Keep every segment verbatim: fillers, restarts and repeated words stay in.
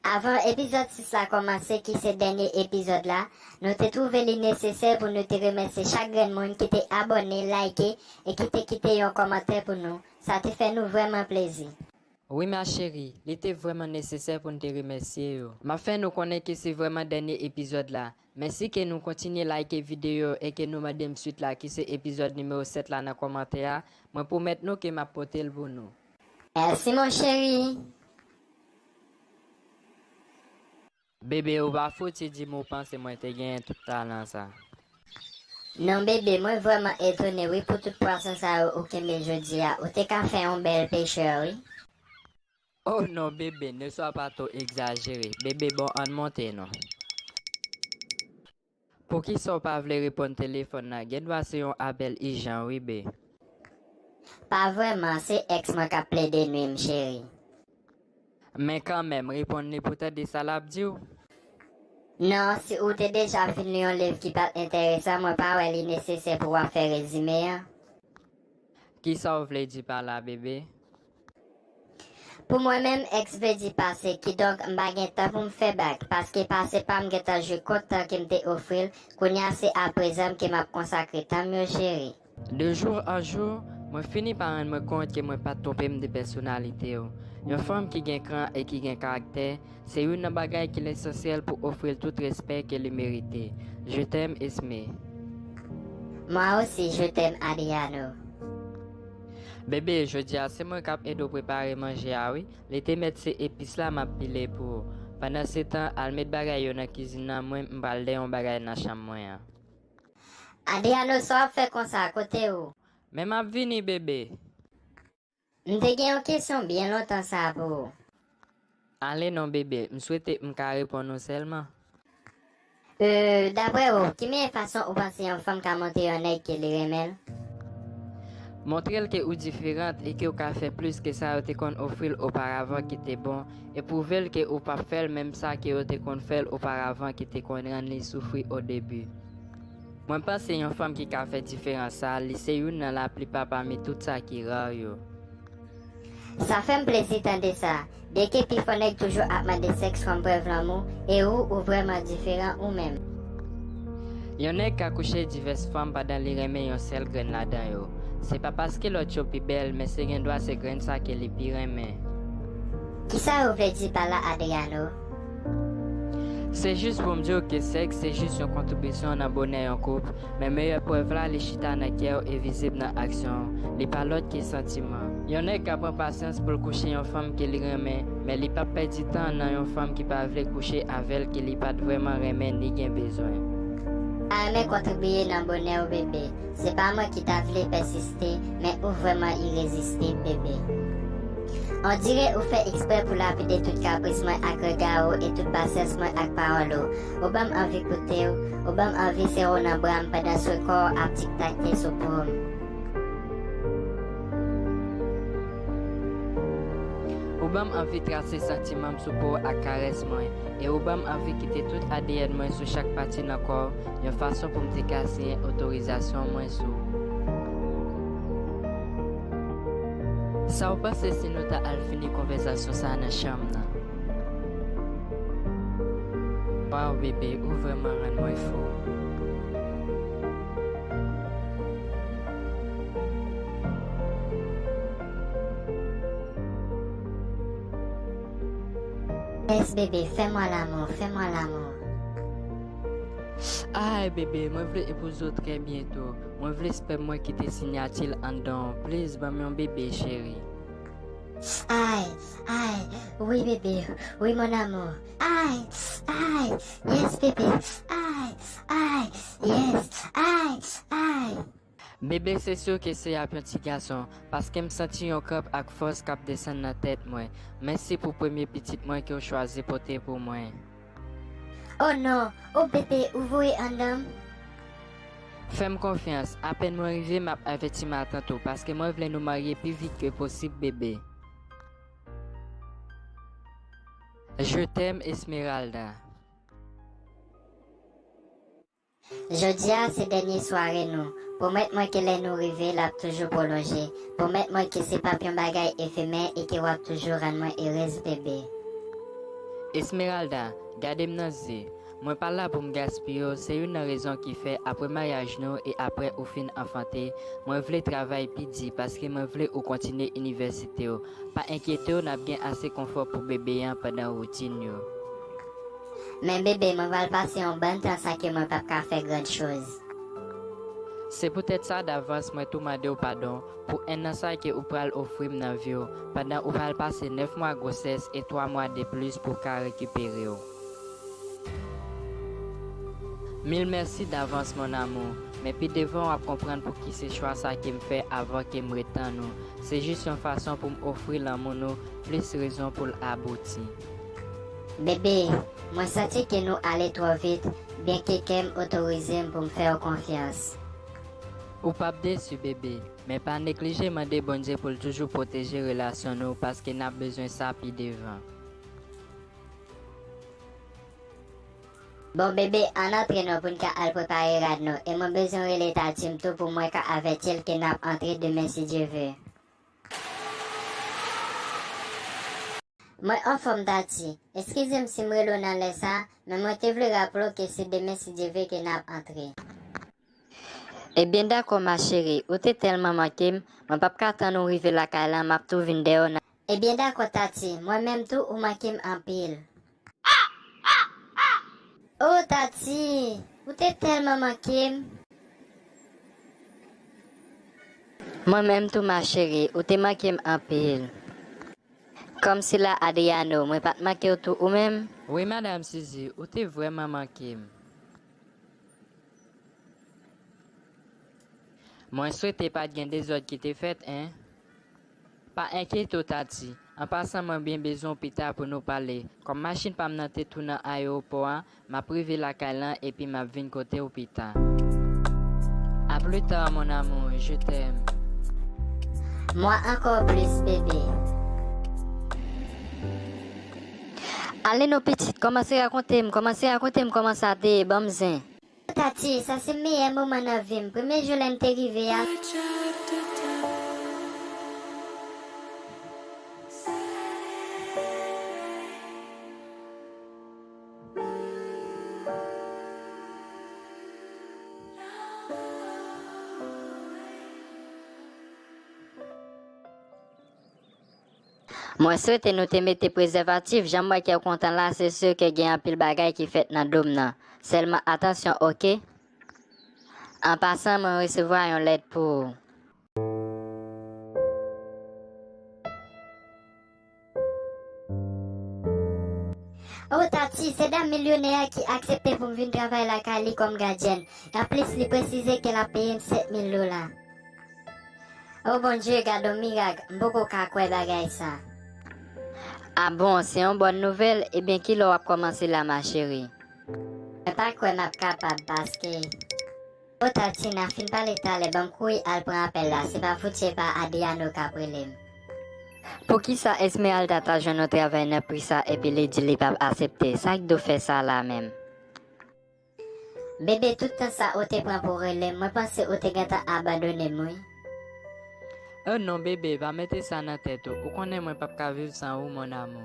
Avan epizòd sis la kòmanse, ki se dènye epizòd la, nou te twouve li nesesè pou nou te remèsye chak grenn moun ki te abòne, like e ki te kite yon kòmantè pou nou. Sa te fè nou vrèman plezi. Wi, ma chérie, li te vrèman nesesè pou n te remèsye yo. M ap fè nou konnen ke se vrèman dènye epizòd la. Mèsi ke nou kontinye like videyo e ke nou mande m swit la, ki se epizòd nimewo sèt la nan kòmantè a. Mwen pwomèt nou ke m ap pote l pou nou. Mèsi, mon chéri. Bebe, ou pa fouti di m ou panse mwen te genyen tout talan sa. Non, bebe, mwen vrèman etone wi pou tout pwason sa yo ou kenbe jodi a. Ou te ka fè yon bèl pechè wi. Oh non, bebe, ne sois pas trop exagéré. Bebe, bon, ann monte non. Poukisa w pa vle reponn telefòn nan? Gen dwa se yon apèl ijan wi, be. Pa vrèman, se èks mwen k ap plede nwi m, cheri. Men kanmenm, reponn li pou tande sa l ap di w. Non, si ou te deja fin li yon liv ki pa t enteresan, mwen pa wè li nesesè pou w ap fè rezime an. Kisa w vle di pa la, bebe? Pou mwen menm, èks vle di pase, kidonk m pa gen tan pou m fè bak, paske pase pa m gentan jwi kont tan ke m te ofri l, kounye a se aprezan ke m ap konsakre tan m yo, cheri. De jour en jour, mwen fini pa rann mwen kont ke mwen pa t twonpe m de pèsonalite w. Yon fanm ki gen kran e ki gen karaktè, se youn nan bagay ki lesansyèl pou ofri l tout respè ke li merite. Je t'aime, Esme. Moi aussi, je t'aime, Adriano. Bebe, jodi a se mwen k ap ede w prepare manje a wi. Li te mèt se epis la m ap pile pou ou. Pandansetan, al met bagay yo nan kizin nan, mwen m pral dèyè yon bagay nan chanm mwen an. Adriano, sa w ap fè konsa, kote ou? Men m ap vini, bebe. M te gen yon kesyon byen lontan sa pou ou. Ale non, bebe, m swete m ka reponn ou sèlman. Euh, daprè ou, ki meyè fason ou panse yon fanm ka montre yon nèg ke li renmen l? Montre l ke ou diferant e ke w ka fè plis ke sa yo te konn ofri l oparavan ki te bon, e pwouve l ke ou p ap fè l menm sa ke yo te konn fè l oparavan ki te konn rann li soufri o debi. Mwen panse yon fanm ki ka fè diferans sa, li se youn nan laplipa pami tout sa ki ra yo. Sa fè m plezi tande sa. Byenke pifò nèg toujou ap mande sèks kòm prèv lanmou, e ou, ou vrèman diferan ou menm. Yon nèg ka kouche divès fanm pandan li renmen yon sèl grenn ladan yo. Se pa paske lòt yo pi bèl, men se gendwa se grenn sa ke li pi renmen. Kisa ou vle di pa la, Adriano? Se jis pou m di w ke sèks se jis yon kontribisyon nan bonè yon koup, men meyè prèv la, li chita nan kè w e vizib nan aksyon w. Li pa lòt ke santiman. Yon nèg ka pran pasyans pou l kouche yon fanm ke li renmen, men li p ap pèdi tan nan yon fanm ki pa vle kouche avè l ke li pa t vrèman renmen ni gen bezwen. M ta renmen kontribiye nan bonè w, bebe. Se pa mwen ki ta vle pèsiste, men ou vrèman irezistib, bebe. On dirè ou fè eksprè pou lapide tout kapris mwen ak rega ou e tout pasyans mwen ak pawòl ou. Ou ban m anvi koute w, ou ban m anvi sere w nan bra m pandan swe kò w ap tiktakte sou po m. Ou ban m anvi trase santiman m sou po w ak karès mwen, e ou ban m anvi kite tout A D N mwen sou chak pati nan kò w, yon fason pou m te ka siyen otorizasyon mwen sou. Sa w panse si nou ta al fini konvèsasyon sa a nan chanm nan? Waw, bebe, ou vrèman rann mwen fou. Yes, bebe, fais-moi l'amour, fais-moi l'amour. Ay, bebe, mwen vle epouze w trè byento. Mwen vle spèm mwen kite siyati l anndan w. Please, ban m yon bebe, cheri. Ay, ay, wi, bebe, wi, mon amour. Ay, ay, yes, bebe. Ay, ay, yes, ay, ay. Bebe, se si ke se ap yon ti gason, paske m santi yon kranp ak fòs k ap desann nan tèt mwen. Mèsi pou premye pitit mwen ke w chwazi pote pou mwen. Oh non, oh bebe, ou voye anndan m. Fè m konfyans, apèn mwen rive, m ap avèti matant ou, paske mwen vle nou marye pi vit ke posib, bebe. Je t'aime, Esmeralda. Jodi a se dènye sware nou. Pwomèt mwen ke lè nou rive, l ap toujou pwolonje. Pwomèt mwen ke se p ap yon bagay efemè e ke w ap toujou rann mwen erez, bebe. Esmeralda, gade m nan zye. Mwen pa la pou m gaspiye w, se youn nan rezon ki fè apre maryaj nou e apre ou fin anfante, mwen vle travay pi di paske mwen vle ou kontinye inivèsite w. Pa enkyete w, n ap gen ase konfò pou bebe an pandan woutin yo. Men bebe, mwen pral pase yon bann tan san ke mwen p ap ka fè gran choz. Se poutèt sa davans mwen tou mande w padon pou enn an sa ke ou pral ofri m nan vi w, pandan ou pral pase nèf mwa gwosès e twa mwa de plis pou w ka rekipere w. Mil mèsi davans, mon amour, men pi devan w ap konprann pouki se chwa sa ke m fè avan ke m ret tann ou. Se jis yon fason pou m ofri lanmou nou plis rezon pou l abouti. Bebe, mwen santi ke nou ale twò vit, byenke kè m otorize m pou m fè w konfyans. Ou p ap desi, bebe, men pa neglije mande Bondye pou l toujou pwoteje relasyon nou, paske n ap bezwen sa pi devan. Bon, bebe, ann antre non pou n ka al prepare rad nou, e mwen bezwen rele Tati m tou pou mwen ka avèti l ke n ap antre demen si Dye ve. Mwen anfòm, Tati. Eskize m si m rele w nan lè sa, men mwen te vle raple w ke se demen si Dye ve ke n ap antre. Ebyen dakò, ma chérie, ou te tèlman manke m, mwen p ap ka tann ou rive lakay la, m ap tou vin dèyè w nan. Ebyen dakò, Tati, mwen menm tou ou manke m anpil. O Tati, ou te tèlman manke m. Mwen menm tou, ma chérie, ou te manke m anpil. Kòmsi la, Adriano, mwen pa t manke w tou ou menm? Wi, Madam Suzy, ou te vrèman manke m. Mwen swete pa t gen dezòd ki te fèt, en. Pa enkyete w, Tati. An pasan, mwen byen bezwen w pita pou nou pale. Kòm machin pa m nan te tou nan ayewopò a, m ap rive lakay lan epi m ap vin kote w pita. À plus tard, mon amour, je t'aime. Moi encore plus, bébé. Ale non pitit, kòmanse rakonte m, kòmanse rakonte m kòman sa te ye, ban m zen. Tati, sa se meyè moman nan vi m. Premye jou lè n te rive a. Mwen swete nou te mete prezèvatif, jan m wè kè w kontan la, se si ke gen anpil bagay ki fèt nan do m nan. Sèlman atansyon, oke? An pasan, mwen resevwa yon lèt pou ou. O Tati, se dam milyonè a ki aksepte pou m vin travay lakay li kòm gadyèn. Anplis, li presize ke l ap peye m sèt mil dola. O Bondye, gad on mirak, m poko ka kwè bagay sa. A bon, se yon bòn nouvèl? Ebyen, kilè w ap kòmanse la, ma chérie? Mwen pa kwè m ap kapab, paske. O Tati, n a fin pale talè, ban m kouri al pran apèl la, se pa fouti e pa Adriano k ap rele m. Poukisa Esmeralda ta jwenn yon travay nan pri sa epi li di li p ap aksepte? Sa k do fè sa la menm? Bebe, tout tan sa ou te pran pou w rele m, mwen panse ou te gentan abandone m, wi. Oh non, bebe, pa mete sa nan tèt ou. Ou konnen mwen p ap ka viv san ou, mon amour.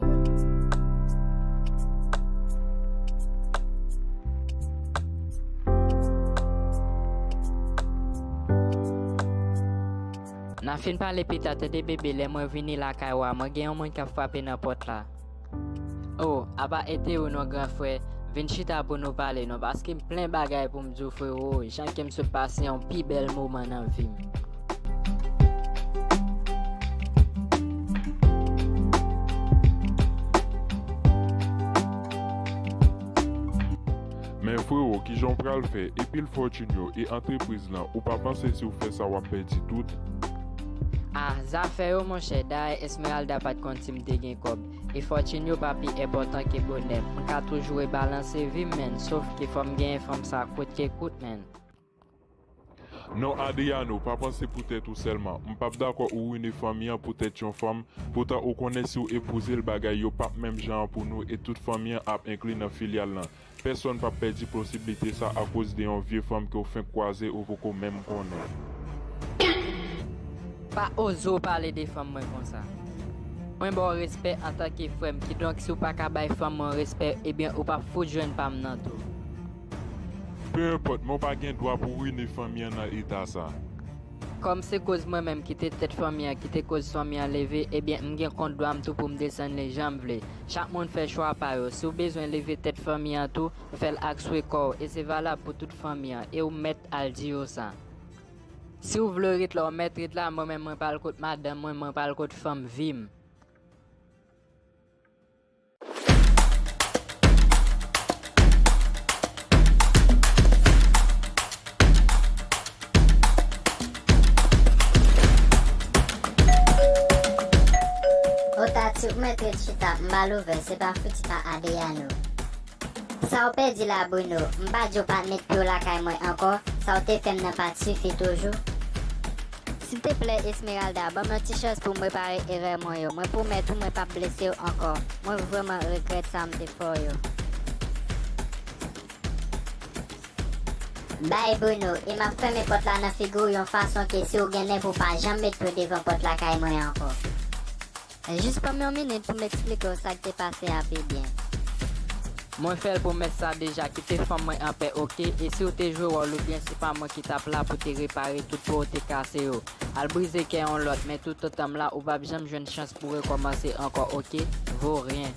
N a fin pale pita, tande bebe, lè mwen vini lakay ou a, mwen gen yon moun k ap frape nan pòt la. Oh, apa ete ou non, gran frè, vin chita pou nou pale non, paske m plen bagay pou m di w, frewo, jan ke m sot pase yon pi bèl moman nan vi m. Men frewo, kijan w pral fè? Epi l fòtin yo, e antrepriz lan, ou pa panse si w fè sa w ap pèdi tout? Ah, zafè yo, monchè, dayè Esmeralda pa t konn si m te gen kòb. E fòtin yo pa pi enpòtan ke bonè m. M ka toujou rebalanse vi m, menn, sof ke fò m genyen fanm sa kout ke kout, menn. Non, Adriano, pa panse pou tèt ou sèlman. M p ap dakò ou wine fanmi an poutèt yon fanm, poutan ou konnen si w epouze l, bagay yo p ap menm jan an pou nou e tout fanmi an ap enkli nan filyal lan. Pèsonn p ap pèdi posiblite sa akoz de yon vye fanm ke w fenk kwaze ou poko menm konnen. Pa oze w pale de fanm mwen konsa. Mwen ba w respè antanke frè m, kidonk si w pa ka bay fanmi w respè, ebyen ou p ap fout jwenn pa m nan tou. Pe enpòt, men w pa gen dwa pou w rine fanmi an nan eta sa. Kòm se koz mwen menm ki te tèt fanmi an ki te koz fanmi an leve, ebyen m gen kont dwa m tou pou m desann li jan m vle. Chak moun fè chwa pa yo. Si w bezwen leve tèt fanmi an tou, fè l ak swe kò w, e se valab pou tout fanmi an, e w mèt al di yo sa. Si w vle w ret la, w mèt ret la, mwen menm mwen pral kot madanm mwen, mwen pral kot fanm vi m. Otatik mwen te chita m ba l ouvè, se pa fouti pa Adriano. Sa w pèdi la Bruno, m pa di w pa t met pye w lakay mwen ankò, sa w te fè m nan pa t sifi toujou. Silteplè Esmeralda, ban m yon ti chans pou m repare erè mwen yo. Mwen pwomèt ou mwen p ap blese w ankò. Mwen vrèman regrèt sa m te fè w yo. Bay Bruno, e m ap fèmen pòt la nan figi w yon fason ke si w gen nèv ou pa janm met pye w devan pòt lakay mwen ankò. Jis ban m yon minit pou m eksplike w sa k te pase a pi byen. Mwen fè l pwomès sa deja, kite fanm mwen anpè, oke? E si w te jwe wòl ou byen, se pa mwen ki t ap la pou te repare tout pwen w te kase yo. Al brize kè yon lòt, men toutotan m la, ou p ap janm jwenn chans pou w rekòmanse ankò, oke? Voryen.